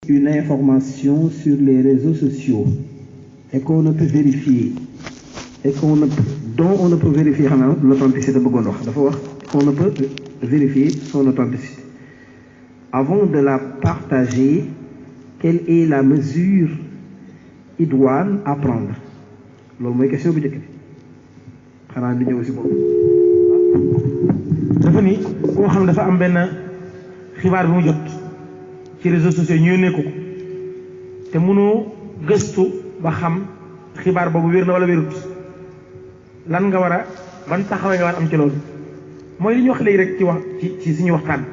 une information sur les réseaux sociaux et qu'on ne peut vérifier et dont on ne peut vérifier l'authenticité qu'on ne peut vérifier son authenticité. Avant de la partager, quelle est la mesure idoine à prendre? loolu mooy question bu njëkk bi xanaa di ñëw si boobu. dafa ni koo xam dafa am benn xibaar bi mu jot ci réseaux sociaux ñu yónnee ko te mënoo gëstu ba xam xibaar boobu wér na wala wérut lan nga war a ban taxawee nga war am ci loolu mooy li ñu wax léegi rek ci suñu waxtaan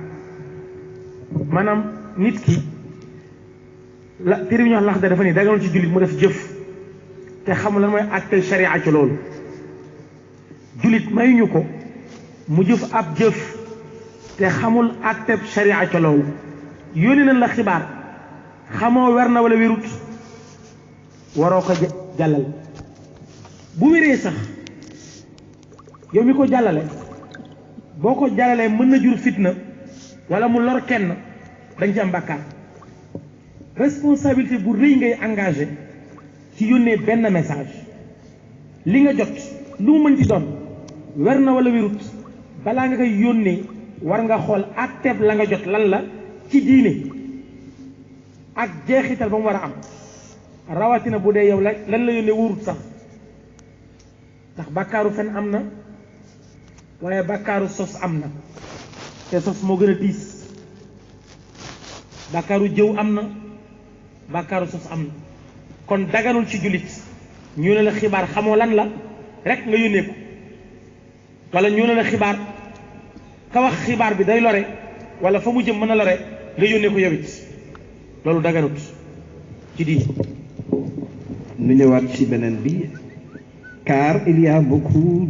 maanaam nit ki la téere bi ñu wax lax dafa ni daganul ci jullit mu def jëf te xamul lan mooy àtteel sharia ci loolu jullit mayuñu ko mu jëf ab jëf te xamul àtteel sharia ci loolu yónni nañ la xibaar xamoo wer na wala wérut waroo ko jàllal bu wéree sax yow mi ko jàllale boo ko jàllalee mën na jur fitna wala mu lor kenn dañ ci am bàkkaar responsabilité bu rëy ngay engagé ci yónnee benn message li nga jot lu mu mën ci doon wer na wala wérut balaa nga koy yónnee war nga xool àtteeb la nga jot lan la ci diine ak jeexital ba mu war a am rawatina bu dee yow lan la yónnee wóorut sax ndax bàkkaaru fen am na waaye bàkkaaru sos am na te sos moo gën a diis bàkkaaru jëw am na bàkkaaru sos am na kon daganul ci jullit ñu ne la xibaar xamoo lan la rek nga yónnee ko wala ñu ne la xibaar ka wax xibaar bi day lore wala fa mu jëm mën a lore nga yónnee ko yow it loolu daganut ci diine. ñu ñëwaat ci beneen bi car il y a beaucoup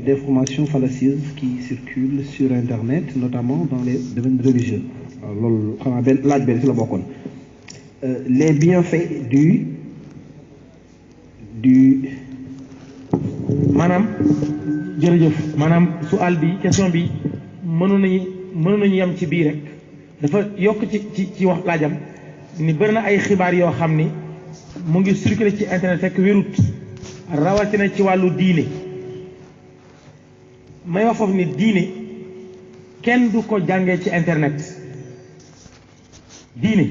d'informations fallacieuses qui circulent sur internet notamment dans les domaines religieux waaw loolu xanaa benn laaj benn ci la bokkoon les bienfaits du maanaam jërëjëf maanaam sual bi question bi mënoon nañu yem ci bii rek dafa yokk ci wax laajam ni bëri na ay xibaar yoo xam ni mu ngi circuler ci internet fekk wérut rawatina ci wàllu diine may wax foofu ni diine kenn du ko jàngee ci internet diine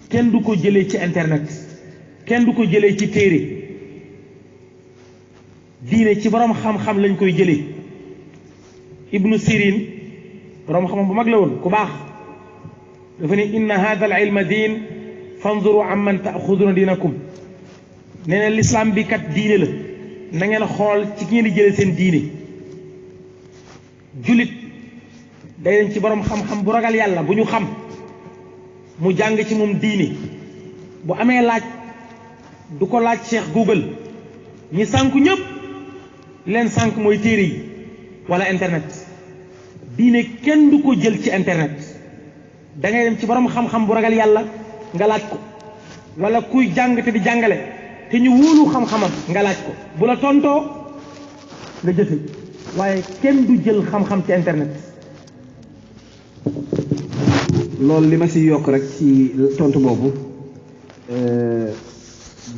kenn du ko jëlee ci internet kenn du ko jëlee ci téere diine ci borom xam-xam lañ koy jëlee ibnu sirin borom xam-xam bu mag la woon ku baax dafa ni inna hada al ilma diin fanzuru amman taaxuduna diinakum nee na lislaam bi kat diine la na ngeen xool ci ki ngeen di jëlee seen diine jullit day dem ci borom xam-xam bu ragal yàlla bu ñu xam mu jàng ci moom diine bu amee laaj du ko laaj Cheikh Google ñi sànku ñëpp leen sànk mooy téere yi wala internet diine kenn du ko jël ci internet da ngay dem ci borom xam-xam bu ragal yàlla nga laaj ko wala kuy jàng te di jàngale te ñu wóolu xam-xamam nga laaj ko bu la tontoo nga jëfe waaye kenn du jël xam-xam ci internet. loolu li ma si yokk rek ci tontu boobu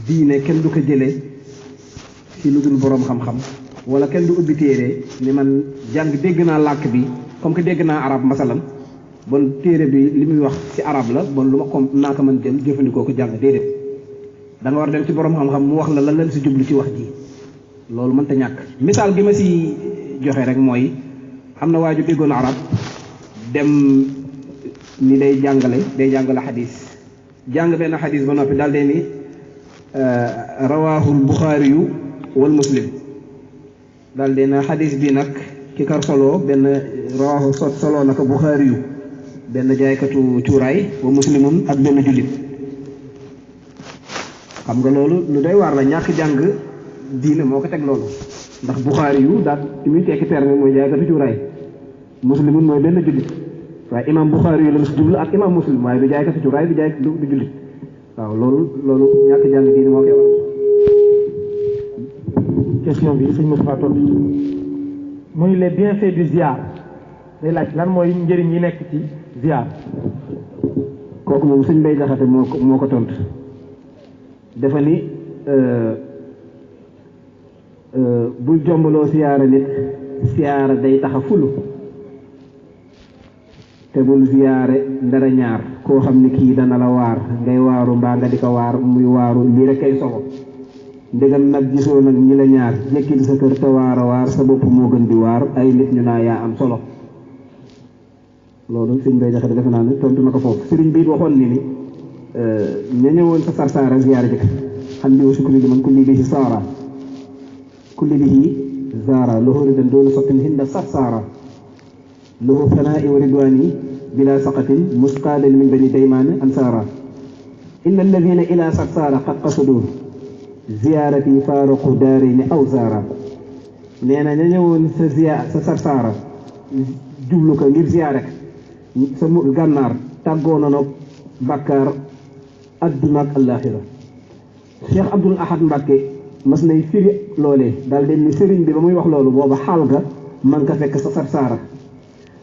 diine kenn du ko jëlee ci lu dul boroom xam-xam wala kenn du ubbi téere ni man jàng dégg naa làkk bi comme que dégg naa arab masalan bon téere bi li muy wax ci arab la bon lu ma ko naa ko mën jël jëfandikoo ko jàng déedéet da nga war dem ci boroom xam-xam mu wax la lan si jublu ci wax ji loolu mënta ñàkk. misaal gi ma si joxe rek mooy am na waa ju déggoon arab dem ni day jàngale xadis jàng benn xadis ba noppi daal dee ni rawaahul buxaari yu wal muslim daal dee na xadis bi nag ki kar solo benn rawaahu solo naka buxaari yu benn jaaykatu cuuraay wa muslimun ak benn jullit xam nga loolu lu doy waar la ñàkk jàng diine moo ko teg loolu ndax buxaari yu daal ci muy tekki terme mooy jaaykatu cuuraay muslimun mooy benn jullit waaye imam buxaari yu la si jublu ak imam muslim waaye du jaaykatu cuuraay du jaay du jullit waaw loolu ñàkk jàng diine moo koy waral. question bi sëñ Moustapha tontu muy les bienfaits du ziar day laaj lan mooy njëriñ yi nekk ci ziar kooku moom sëñ Bay Jaxate moo ko tontu dafa ni bul jombaloo siyaara nit siyaara day tax a fulu te bul siyaare ndara ñaar koo xam ne kii dana la waar ngay waaru mbaa nga di ko waar muy waaru lii rek kay soxo ndegam nag gisoo nag ñi la ñaar jekkil sa kër te waar a waar sa bopp moo gën di waar ay nit ñu naa yaa am solo loolu sëñ Bay Jaxate defe naa ne tontu na ko foofu sëriñ bi it waxoon ni ña ñëwoon sa sarsaara ziyaara jëkk xam ni wasukuri di man kulli bihi saara kulli bihi zaara lahu ridan doona sottin hinda sarsaara lahu fanaa'i wa ridwaani bila saqatin musqaadan min bani daymaan ansaara inna alladina ila sarsaara qad qasadu ziyaarati faaraqu daarayni aw zaara nee na ña ñëwoon sa sarsaara jublu ko ngir ziyaare sa gànnaar tàggoo na nag bàkkaar adduna ak àllaaxira Cheikh Abdoul Ahad Mbacke mas nay firi loolee daal dem ni sëriñ bi ba muy wax loolu booba xaal ga man ka fekk sa sarsaara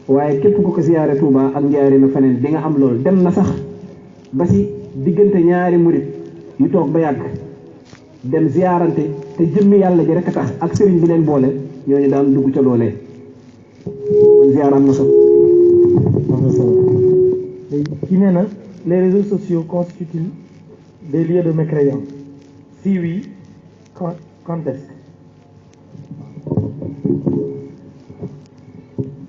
waaye képp ku ko siyaare Touba ak Njaaréem ak feneen di nga am loolu dem na sax ba si diggante ñaari murit yu toog ba yàgg dem ziyaarante te jëmmi yàlla ji rek a tax ak sëriñ bi leen boole ñooñu daan dugg ca loolee man ziyaara am na sax qui nee na les réseaux sociaux constituent des lieux de mécréance? Si oui, quand est-ce?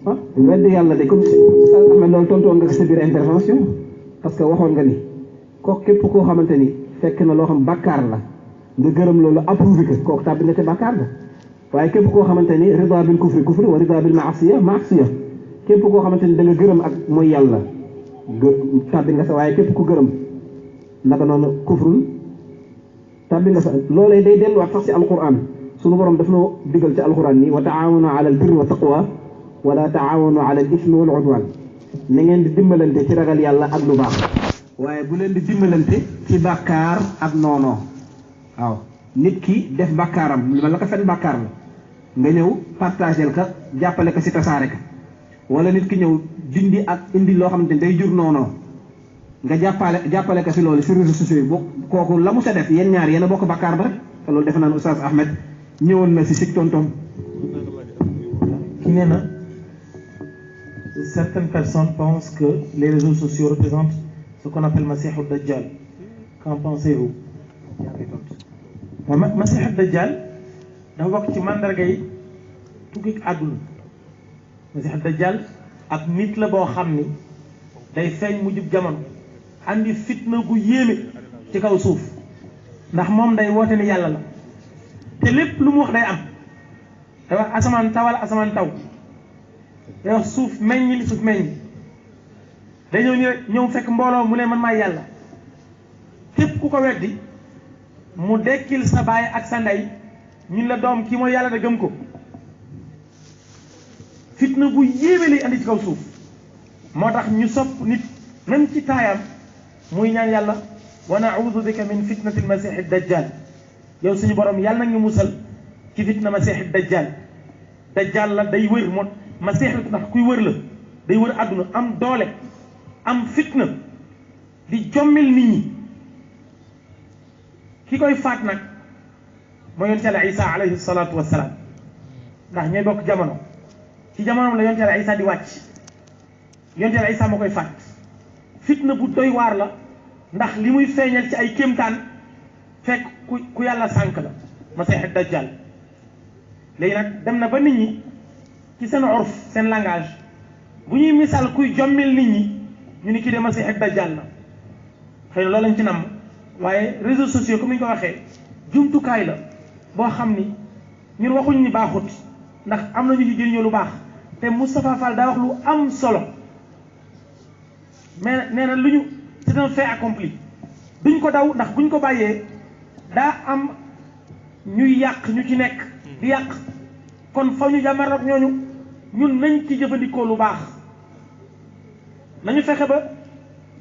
ah wedd yàlla de comme sa amee loolu tontoon nga sa biir intervention parce que waxoon nga ni kooku képp koo xamante ni fekk na loo xam bàkkaar la nga gërëm loolu approuvé ko kooku tàbbi nga te bàkkaar la waaye képp koo xamante ni rida bil kufri kufri wa rida bil maasiya képp koo xamante ni da nga gërëm ak mooy yàlla tàbbi nga sa waaye képp ku gërëm naka noonu kufrul tàbbi nga sa loolee day delluwaat sax ci alquran sunu borom daf noo digal ci alquran ni wa taawanu ala al birri wa taqwa wala taawanu ala al ismi wal udwan na ngeen di dimbalante ci ragal yàlla ak lu baax waaye bu leen di dimbalante ci bàkkaar ak noonoo waaw nit ki def bàkkaaram li ma la ko fen bàkkaar la nga ñëw partagel ka jàppale ko si tasaare ka wala nit ki ñëw dindi ak indi loo xamante ni day jur noonoo nga jàppale ko si loolu si réseaux sociaux yi boo kooku la mu sa def yéen ñaar yéen a bokk bàkkaar ba rek te loolu defe naa ne Oustaz Ahmed ñëwoon na si sig tontom ki nee na certaines personnes pensent que les réseaux sociaux représentent ce qu'on appelle Masihud Dajjal. Qu'en pensez-vous? Masihud Dajjal dafa bokk ci mandarga yi tukki àdduna. Masihud Dajjal ak nit la boo xam ni day feeñ mu jub jamono andi fitna gu yéeme ci kaw suuf ndax moom day woote ni yàlla la te lépp lu mu wax day am day wax asamaan tawal asamaan taw day wax suuf meññ li suuf meññ day ñëw fekk mbooloo mu ne man maay yàlla képp ku ko weddi mu dekkil sa baay ak sa ndey ñun la doom kii mooy yàlla da gëm ko fitna bu yéeme lay andi ci kaw suuf moo tax ñu sopp nit même ci taayam muy ñaan yàlla wa naudu bika min fitnati almasih dajjal yow suñu borom yàlla na ñu musal ci fitna masih dajjal dajjal la day wër moo masih ndax kuy wër la day wër àdduna am doole am fitna di jommil nit ñi ki koy faat nag mooy yonent Yàlla Isa alayhi salaatu wassalaam ndax ñooy bokk jamono ci jamonoom la yonent Yàlla Isa di wàcc yonent Yàlla Isa moo koy faat fitna bu doy waar la ndax li muy feeñal ci ay kéemtaan fekk ku yàlla sànk la Masiix Dajjal léegi nag dem na ba nit ñi ci seen urf seen langage bu ñuy misaal kuy jommil nit ñi ñu ni kii de Masiix Dajjal la xëy na loolu lañ ci namm waaye réseaux sociaux comme ni ñu ko waxee jumtukaay la boo xam ni ñun waxuñ ni baaxut ndax am na ñu ci jëriñoo lu baax te Moustapha Fall daa wax lu am solo mais nee na lu ñu c'est un fait accompli duñ ko daw ndax buñ ko bàyyee daa am ñuy yàq ñu ci nekk di yàq kon fa ñu jàmmarloo ak ñooñu ñun nañ ci jëfandikoo lu baax nañu fexe ba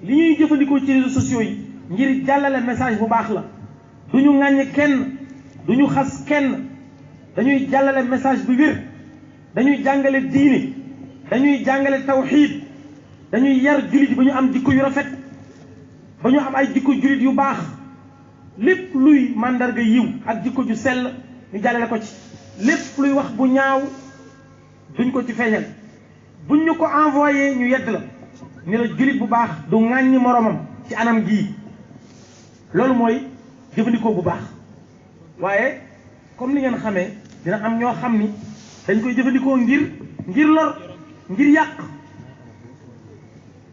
li ñuy jëfandikoo ci réseaux sociaux yi ngir jàllale message bu baax la du ñu ŋàññ kenn du ñu xas kenn dañuy jàllale message bu wér dañuy jàngale diine dañuy jàngale tawxiid dañuy yar jullit ba ñu am jikko yu rafet ba ñu am ay jikko julit yu baax lépp luy màndarga yiw ak jikko ju sell ñu jàllale ko ci lépp luy wax bu ñaaw duñ ko ci feeñal buñ ñu ko envoyé ñu yedd la ni la julit bu baax du ŋàññi moromam ci anam gii loolu mooy jëfandikoo bu baax waaye comme ni ngeen xamee dina am ñoo xam ni dañ koy jëfandikoo ngir lor ngir yàq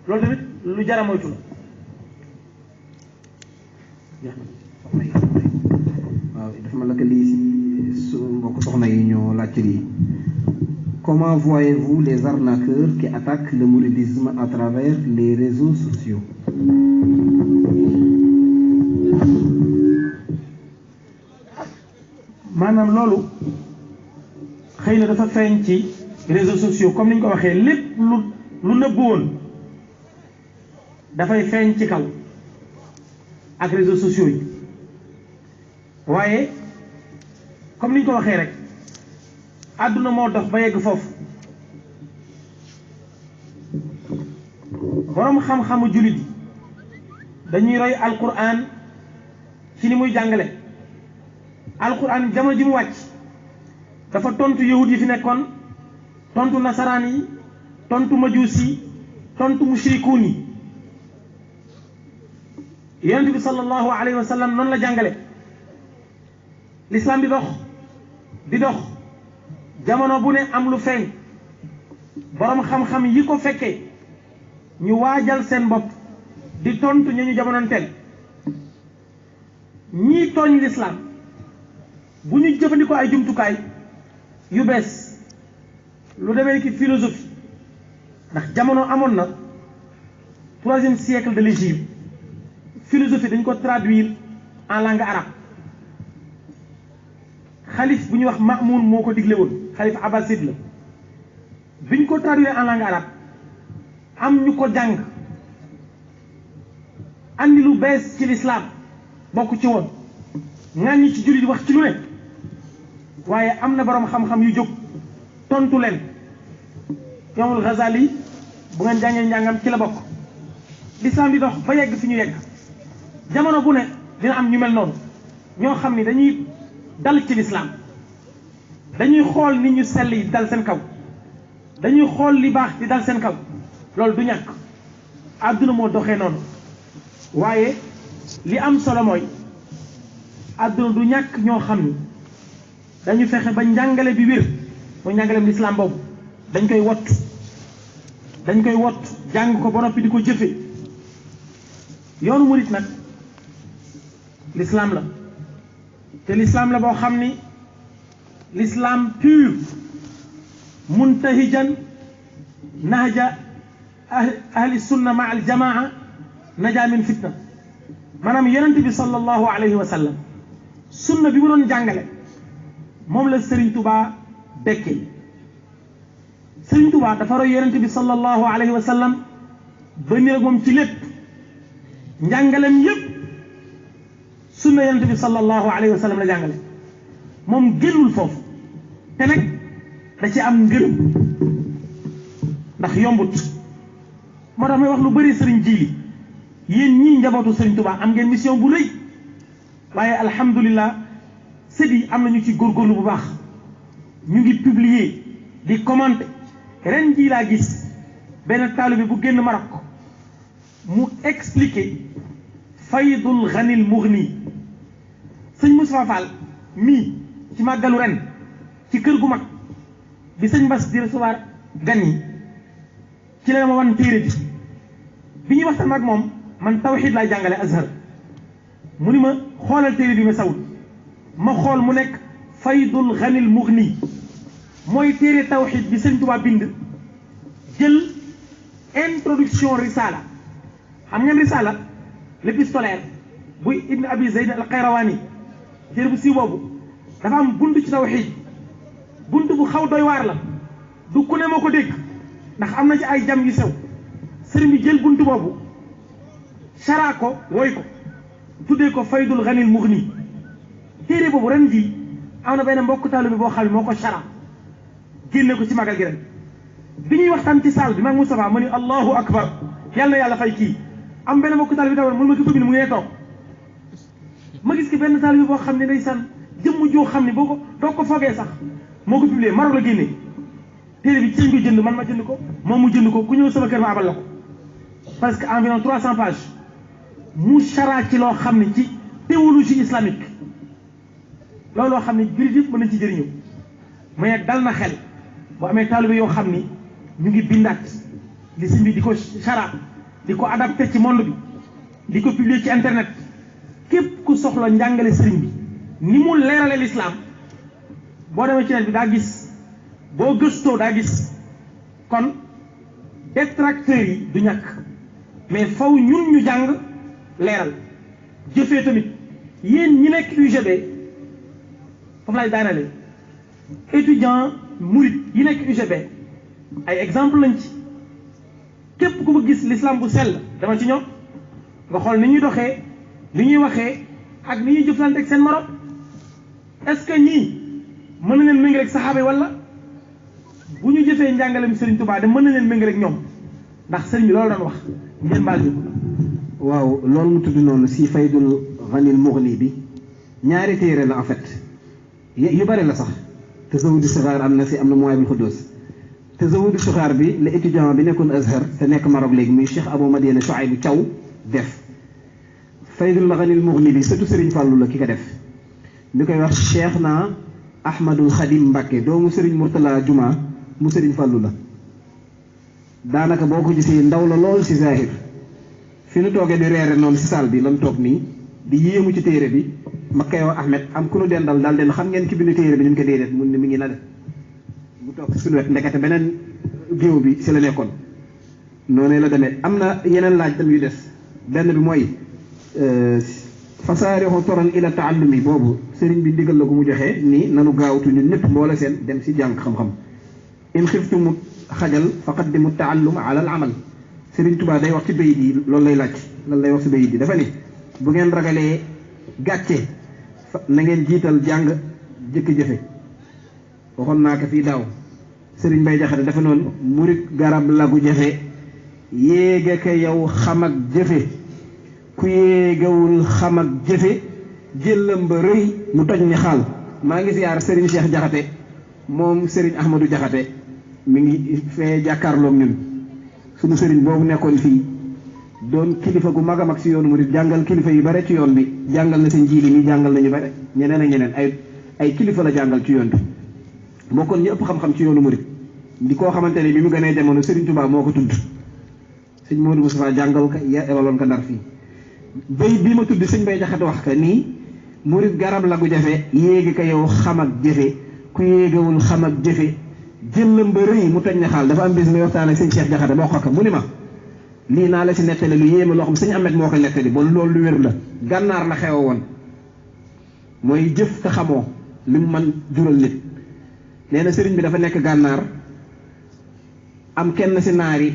loolu tamit lu jar a moytu la waaw dafa mel ne que lii si su mbokk soxna yi ñoo laajte lii. Comment voyez-vous les arnaqueurs qui attaquent le mouridisme à travers les réseaux sociaux? maanaam loolu xëy na dafa feeñ ci réseaux sociaux comme ni ñu ko waxee lépp lu nëbbu woon dafay feeñ ci kaw ak réseaux sociaux yi waaye comme ni ñu ko waxee rek àdduna moo dox ba yegg foofu boroom xam-xamu jullit yi dañuy roy alquran ci ni muy jàngale alquran jamono ji mu wàcc dafa tontu yahud yi fi nekkoon tontu nasaraan yi tontu majuus yi tontu mushrikuun yi yonent bi sallallahu alayhi wa sallam noonu la jàngale l'islam di dox jamono bu ne am lu feeñ boroom xam-xam yi ko fekkee ñu waajal seen bopp di tontu ñu jamonoonteel ñii tooñ l'islam bu ñu jëfandikoo ay jumtukaay yu bees lu demee ki philosophie ndax jamono amoon na 3e siècle de l'Égypte philosophie dañ ko traduire en langue arabe xalif bu ñuy wax Ma'mun moo ko digle woon xalif abbasid la biñ ko traduire en langue arabe am ñu ko jàng andi lu bees ci l'islam bokk ci woon ŋàññi ci jullit wax ci lu ne waaye am na boroom xam-xam yu jóg tontu leen Imaamul Ghazali bu ngeen jàngee njàngam ci la bokk l'islam di dox ba yegg fi ñu yegg jamono bu ne dina am ñu mel noonu ñoo xam ni dañuy dal ci l'islam dañuy xool nit ñu sell yi dal seen kaw dañuy xool li baax di dal seen kaw loolu du ñàkk àdduna moo doxee noonu waaye li am solo mooy àdduna du ñàkk ñoo xam ni dañu fexe ba njàngale bi wér mooy njàngaleem l'islam boobu dañ koy wott jàng ko ba noppi di ko jëfe yoonu murit nag l'islam la te l'islam la boo xam ni l'islam pur muntahijan nahja ahli sunna ma al jamaa naja min fitna maanaam yonent bi sallallahu alayhi wa sallam sunna bi mu doon jàngale moom la Serigne Touba dekkee Serigne Touba dafa roy yonent bi sallallahu alayhi wa sallam ba ni rek moom ci lépp njàngalem yépp sunna yonent bi sallallahu alayhi wa sallam la jàngale moom génnul foofu te nag da ci am ngërëm ndax yombut moo tax may wax lu bëri Serigne Jili yéen ñii njabootu Serigne Touba am ngeen mission bu rëy waaye alhamdulillah sët yi am nañu ci góorgóorlu bu baax ñu ngi publier di commenter ren jii laa gis benn taalibe bu génn Maroc mu expliquer faydul ghanil mughni sëñ Moustapha Fall mii ci màggalu ren ci kër gu mag bi sëñ Bass di recevoir gan yi ci la ma wan téere bi ñuy waxtaan ak moom man tawxiid laay jàngale Azhar mu ni ma xoolal téere bi ma sawul ma xool mu nekk faydul ghanil mughni mooy téere tawxiid bi sëñ Tuubaa bind jël introduction risala xam ngeen risala l'épistolaire buy Ibn Abi Zayd al Qayrawani téere bu siiw boobu dafa am bunt ci tawxiid bunt bu xaw doy waar la du ku ne moo ko dégg ndax am na ci ay jam yu sew sëriñ bi jël bunt boobu saraa ko woy ko tuddee ko faydul ghanil mughni téere boobu ren jii am na benn mbokk taalibe bi boo xam ne moo ko sara génne ko ci magal gi ren bi ñuy waxtaan ci saal bi mag Moustapha ma ni allahu akbar yàlla na yàlla fay kii am benn mbokk taalibe bi dawoon mën ma ko bëgg ni mu ngi nee toog ma gis ki benn taalibe boo xam ne ndeysaan jëmm joo xam ne boo ko doo ko foogee sax moo ko publié Maroc la génnee téere bi ci lañ ko jënd man ma jënd ko moom mu jënd ko ku ñëw sama kër ma abal la ko parce que environ 300 pages mu chara ci loo xam ne ci théologie islamique loolu loo xam ne jullit yëpp mën nañ ci jëriñu mais dal na xel boo amee taalibe yoo xam ni ñu ngi bindaat li sëñ bi di ko chara di ko adapté ci monde bi di ko publier ci internet képp ku soxla njàngale sëriñ bi ni mu leerale l'islam boo demee ci net bi daa gis boo gëstoo daa gis kon détracteurs yi du ñàkk mais faw ñun ñu jàng leeral jëfee tamit yéen ñi nekk UGB foofu laay daanale étudiant murit yi nekk UGB ay exemple lañ ci képp ku bëgg gis l'islam bu sell dama ci ñoom nga xool ni ñuy doxee li ñuy waxee ak ni ñuy jëflante ak seen morom est-ce que ñii mën na leen méngale ak saxaaba yi wala bu ñu jëfee njàngalem Serigne Touba de mën na leen méngale ak ñoom ndax Serigne bi loolu doon wax ngeen baal ñu. waaw loolu mu tudd noonu si Faydul Ghanil Mughni bi ñaari téere la en fait yu bari la sax Tazawudu Sixaar am na si am na Mawaahibul Quddus Tazawudu Sixaar bi la étudiant bi nekkoon Azhar te nekk Maroc léegi muy Cheikh Abou Madiana Chouaïbou Thiaw def Faydul Ghanil Mughni bi surtout Serigne Fallou la ki ko def li koy wax Cheikh na Ahmadul Khadim Mbacke doomu Serigne Mourtala Juma mu Serigne Fallou la daanaka boo ko gisee ndaw la lool si zahir fi nu toogee di reere noonu si saal bi lan toog nii di yéemu ci téere bi ma koy wax Ahmed am ku nu dendal daal den xam ngeen ki bind téere bi ñu ko déedéet mun ne mi ngi na def mu toog suñu wet ndekete beneen géew bi si la nekkoon noonu la demee am na yeneen laaj tam yu des benn bi mooy fasaarixu toran ila taallumi boobu sëriñ bi ndigal la ko mu joxee nii nanu gaawtu ñun ñëpp mboole seen dem si jàng xam-xam in xiftumu xajal faqaddimu taallum ala al amal sëriñ Tuubaa day wax ci bayit yi loolu lay laaj lan lay wax si bayit yi dafa ni bu ngeen ragalee gàcce na ngeen jiital jàng jëkk jëfe waxoon naa ko fii daaw sëriñ Bay Jaxate dafa noonu murit garab lagu jafe yéege ka yow xam ak jëfe ku yéegawul xam ak jëfe jëllam ba rëy mu toj ni xaal maa ngi siyaar sëriñ Cheikh Jaxate moom sëriñ Ahmadou Jaxate mi ngi fee jàkkaarloog ñun suñu sëriñ boobu nekkoon fii doon kilifa gu mag a mag si yoonu murit jàngal kilifa yu bare ci yoon bi jàngal na seen jiili mi jàngal nañu bare ñeneen ak ñeneen ay kilifa la jàngal ci yoon bi bokkoon ñu ëpp xam-xam ci yoonu murit di koo xamante ne bi mu gënee jamono Sëriñ Tuubaa moo ko tudd sëñ Modou Moustapha jàngal ko ebaloon ko Ndar fii bay bii ma tudd sëñ Bay Jaxate wax ka nii murit garab la gu jafe yéegi ko yow xam ak jëfe ku yéegawul xam ak jëfe jëllam ba rëy mu toj ne xaal dafa am bis may waxtaan ak sëñ Cheikh Jaxate ma wax ko mu ni ma lii naa la si nettali lu yéeme loo xam sëñ Ahmed moo ko nettali bon loolu lu wér la gànnaar la xew woon mooy jëf te xamoo li mu mën jural nit nee na sëriñ bi dafa nekk gànnaar am kenn si naar yi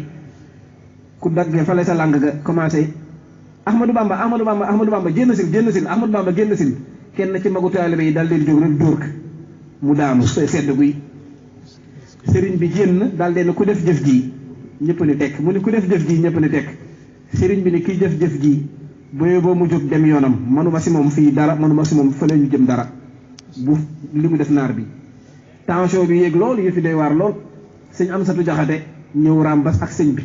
ku dagge fale sa làng ga commencé Ahmadou Bamba Ahmadou Bamba Ahmadou Bamba génn sil Ahmadou Bamba génn sil kenn ci magu taalibe yi daal di jóg rek dóor ko mu daanu sedd guy sëriñ bi génn daal di ne ku def jëf ji ñëpp ni tekk mu ni ku def jëf ji ñëpp ni tekk sëriñ bi ni kiy def jëf ji booy boo mu jóg dem yoonam manuma si moom fii dara manuma si moom fële ñu jëm dara bu li mu def naar bi tension bi yéeg lool yëfi day waar lool sëñ Amsatu Jaxate ñëw rambas ak sëñ bi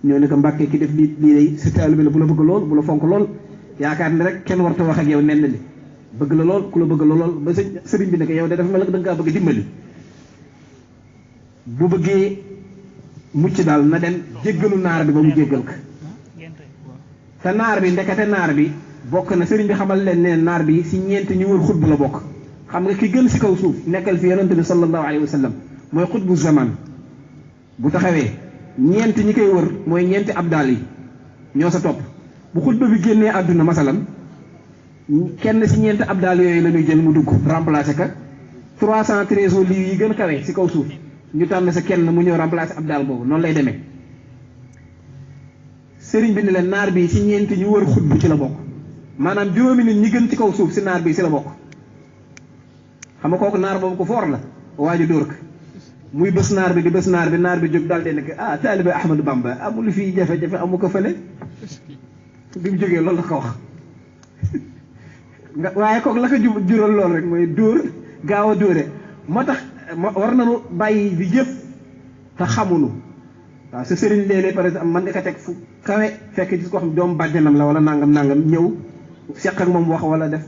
ñoo ne ko Mbàkke ki def lii day sa taalibe la bu la bëgg lool bu la fonk lool yaakaar ni rek kenn warta wax ak yow nenn li bëgg la lool ku la bëgg la lool ba sëriñ bi ne ko yow de dafa mel ne da nga kaa bëgg dimbali bu bëggee mucc daal na dem jéggalu naar bi ba mu jéggal ko te naar bi ndekete naar bi bokk na sëriñ bi xamal leen ne naar bi si ñeent ñu wër xutbu la bokk xam nga ki gën si kaw suuf nekkal fi yonente bi sallallahu alayhi wa sallam mooy xutbu zaman bu taxawee ñeent ñi koy wër mooy ñeenti abdal yi ñoo sa topp bu xutba bi génnee àdduna masalan kenn si ñeenti abdal yooyu la ñuy jël mu dugg remplacer ka 313 lii yi gën a kawe si kaw suuf ñu tànn sa kenn mu ñëw remplacer abdal boobu noonu lay demee sëriñ bi ni leen naar bi si ñeenti ñu wër xutbu ci la bokk maanaam juróomi nit ñi gën ci kaw suuf si naar bi si la bokk xam nga kooku naar boobu ko foor la waaju dóor ko muy bés naar bi di bés naar bi jóg daal di nekk taalibe Ahmadou Bamba amul fii jafe-jafe amu ko fële bi mu jógee loolu la ko wax nga waaye kooku la ko jural loolu rek mooy dóor gaaw a dóore moo tax war nañu bàyyi di jëf te xamunu waaw sa sëriñ léeg-léeg par exemple man nga ko teg fu kawe fekk gis ko xam doom bàjjanam la wala nangam ñëw seq ak moom wax wala def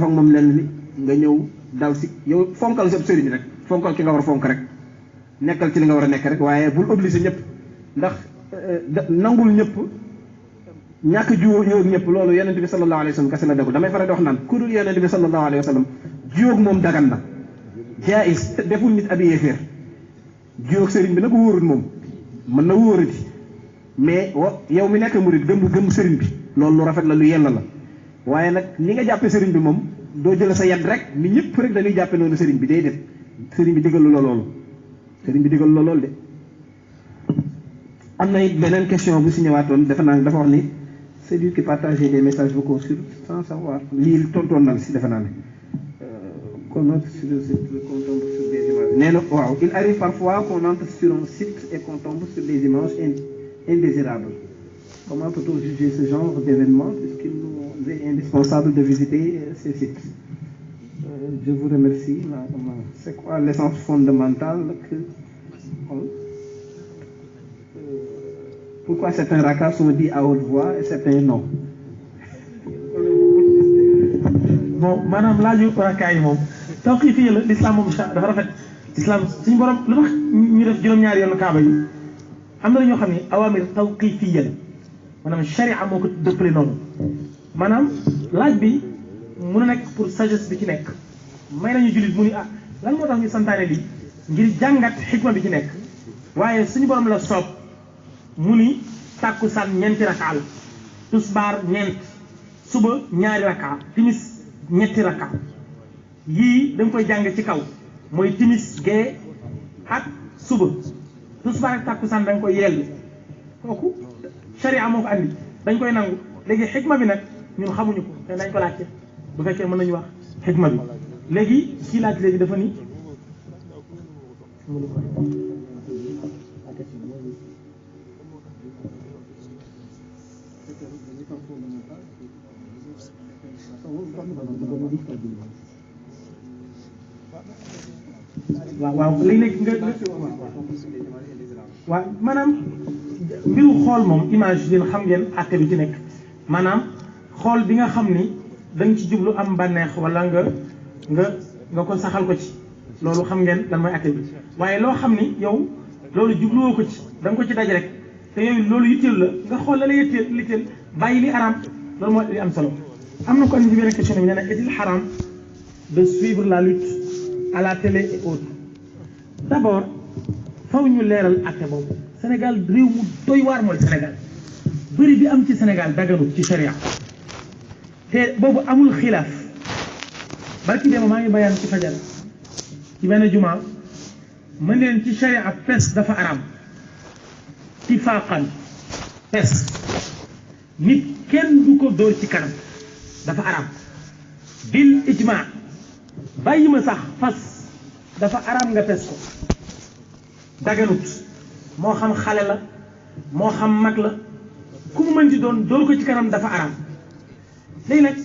ak moom lenn li nga ñëw dal si yow fonkal sa sëriñ rek fonkal ki nga war a fonk rek nekkal ci li nga war a nekk rek waaye bul obligé ñëpp ndax nangul ñëpp ñàkk jiwóog ñëpp loolu yonent bi sallallahu alayhi wa sallam kese la déglu damay faral di wax naan ku dul yonent bi sallallahu alayhi wa sallam jiwóog moom dagan na jaayis deful nit ab yéeféer jiwóog sëriñ bi nag wóorul moom mën na wóorati mais yow mi nekk murid gëm sëriñ bi loolu lu rafet la lu yella la waaye nag ni nga jàppe sëriñ bi moom doo jël sa yad rek ni ñëpp rek dañuy jàppe noonu sëriñ bi day def sëriñ bi digalu la loolu sëriñ bi digalu la loolu de am na it beneen question bu si ñëwaatoon defe naa dafa wax ni c'est lui qui partageait des messages vocaux sur sans savoir lii tontoon na si defe naa ne qu'on entre sur le site qu'on tombe sur des images nee na waaw il arrive parfois qu'on entre sur un site et qu'on tombe sur des images indésirables comment peut-on juger ce genre d'événement puisqu'il nous est indispensable de visiter ces sites je vous remercie c'est quoi l'essence fondamentale que pourquoi certains rakats sont dits à haute voix et certains non. bon maanaam laaju rakkaa yi moom tawqiif yi la l'islam moom dafa rafet islam suñu borom lu tax ñu def juróom-ñaari yoon kaaba yi am na ñoo xam ne awaamir tawqiifiyya la maanaam sharia moo ko dëppale noonu maanaam laaj bi mun a nekk pour sagesse bi ci nekk may nañu jullit mu ni lan moo tax ñu santaane lii ngir jàngat xikma bi ci nekk waaye suñu borom la soob mu ni tàkkusaan ñeenti raka la tusbaar ñeent suba ñaari raka timis ñetti raka yii dañ koy jàng ci kaw mooy timis gee ak suba tusbaar ak tàkkusaan dañ koy yell kooku sharia moo ko andi dañ koy nangu léegi xikma bi nag ñun xamuñu ko te dañ ko laajte bu fekkee mën nañu wax xikma bi léegi kii laaj léegi dafa ni waaw léegi nga waaw maanaam mbiru xool moom image yéen xam ngeen àtte bi ci nekk maanaam xool bi nga xam ni dañ ci jublu am bànneex wala nga ko saxal ko ci loolu xam ngeen lan mooy àtte bi waaye loo xam ni yow loolu jubluwoo ko ci da nga ko ci daj rek te yooyu loolu yitteel la nga xool la la yitteel bàyyi li araam loolu mooy li am solo. am na ko andi ci benn question bi nee na est-il haram de suivre la lutte à la télé et autres d'abord faw ñu leeral acte boobu Sénégal réew mu doy waar mooy Sénégal bëri bi am ci Sénégal daganut ci sharia te boobu amul xilaaf barki démb maa ngi bayaan ci fajar ci benn juma mën leen ci sharia pes dafa araam tifaqan pes nit kenn du ko dóor ci kanam dafa araam bil ijma bàyyi ma sax fas dafa araam nga pes ko daganut moo xam xale la moo xam mag la ku mu mën di doon dóor ko ci kanam dafa araam léegi nag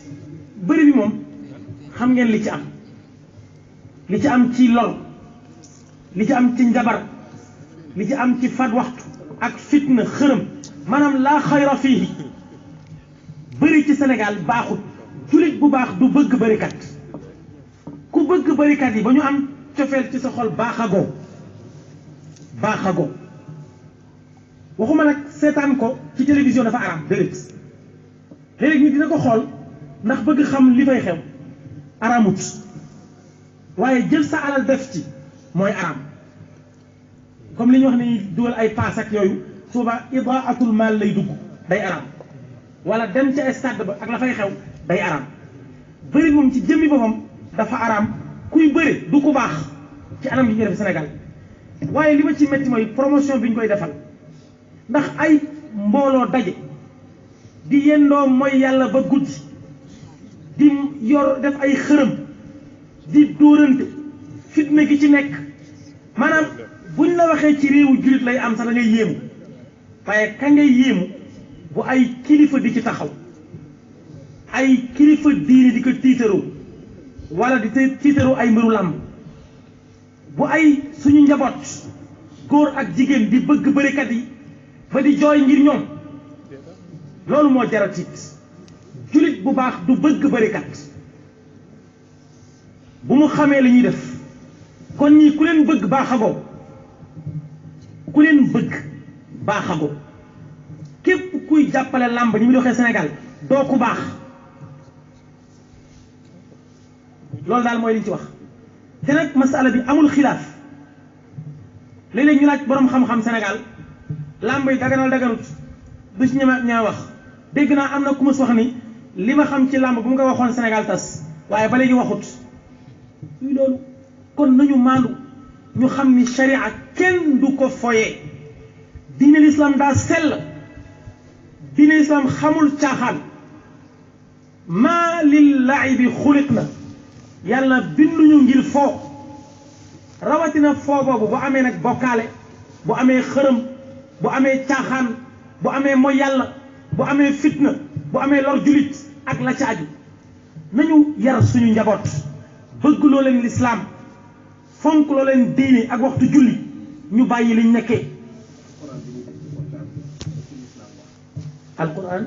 bëri bi moom xam ngeen li ci am ci lor li ci am ci njabar li ci am ci fat waxtu ak fitna xërëm maanaam laa xayra fii bëri ci Sénégal baaxut jullit bu baax du bëgg bërikat ku bëgg bërikat yi ba ñu am cofeel ci sa xol baaxagoo waxuma nag seetaan ko ci télévision dafa araam déedéet léegi nit dina ko xool ndax bëgg xam li fay xew araamut waaye jël sa alal def ci mooy araam comme li ñu wax ni dugal ay paas ak yooyu suba idaatul maal lay dugg day araam wala dem ca stade ba ak la fay xew day araam bëri moom ci jëmmi boppam dafa araam kuy bëri du ko baax ci anam gi ñu def Sénégal waaye li ma ci métti mooy promotion bi ñu koy defal ndax ay mbooloo daje di yendoo mooy yàlla ba guddi di yor def ay xërëm di dóorante fitna gi ci nekk maanaam buñ la waxee ci réewu jullit lay am sax da ngay yéemu waaye ka ngay yéemu bu ay kilifa di ci taxaw ay kilifa diini di ko tiitaroo wala di tiitaroo ay mbiru làmb bu ay suñu njaboot góor ak jigéen di bëgg bërekat yi ba di jooy ngir ñoom loolu moo jar a tiit jullit bu baax du bëgg bërekat bu mu xamee li ñuy def kon ñii ku leen bëgg baaxagoo ku leen bëgg baaxagoo képp kuy jàppale làmb ñi muy doxee Sénégal doo ku baax loolu daal mooy liñ ci wax te nag masala bi amul xilaaf léeg-léeg ñu laaj borom xam-xam Sénégal làmb yi daganal daganut du ci ña wax dégg naa am na ku mas wax ni li ma xam ci làmb bu mu nga waxoon Sénégal tas waaye ba léegi waxut luy loolu kon nañu maandu ñu xam ni sharia kenn du ko foyee diine l'islam daa sell diine l'islam xamul caaxaan maa lil laibi xuliq na yàlla binduñu ngir foo rawatina foo boobu bu amee nag bokkaale bu amee xërëm bu amee caaxaan bu amee mooy yàlla bu amee fitna bu amee lor julit ak la ca aju nañu yar suñu njaboot bëgg loo leen lislaam fonk loo leen diine ak waxtu julli ñu bàyyi liñ nekkee alquran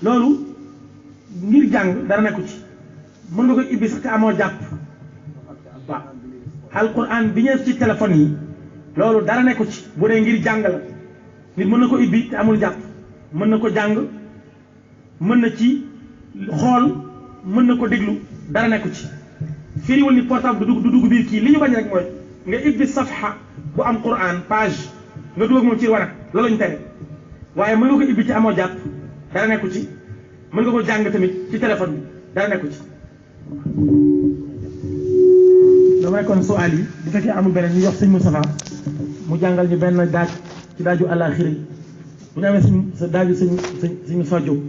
loolu ngir jàng dara nekku ci mën nga koy ibbi sax te amoo jàpp waaw alquran bi ñëw ci téléphone yi loolu dara nekku ci bu dee ngir jàng la nit mën na ko ibbi te amul jàpp mën na ko jàng mën na ci xool mën na ko déglu dara nekku ci firiwul ni portable du dugg biir kii li ñu bañ rek mooy nga ibbi safha bu am quran page nga dugg ak moom ci warak loolu ñu tere waaye mën nga ko ibbi ci amoo jàpp dara nekku ci mën nga ko jàng tamit ci téléphone bi dara nekku ci dama nekkoon suwaal yi bu fekkee amul beneen ñu yox sëñ Moustapha mu jàngal ñu benn daaj ci daaju àllaaxira yi bu ñu amee suñ sa daaju sëñ Moustapha Diop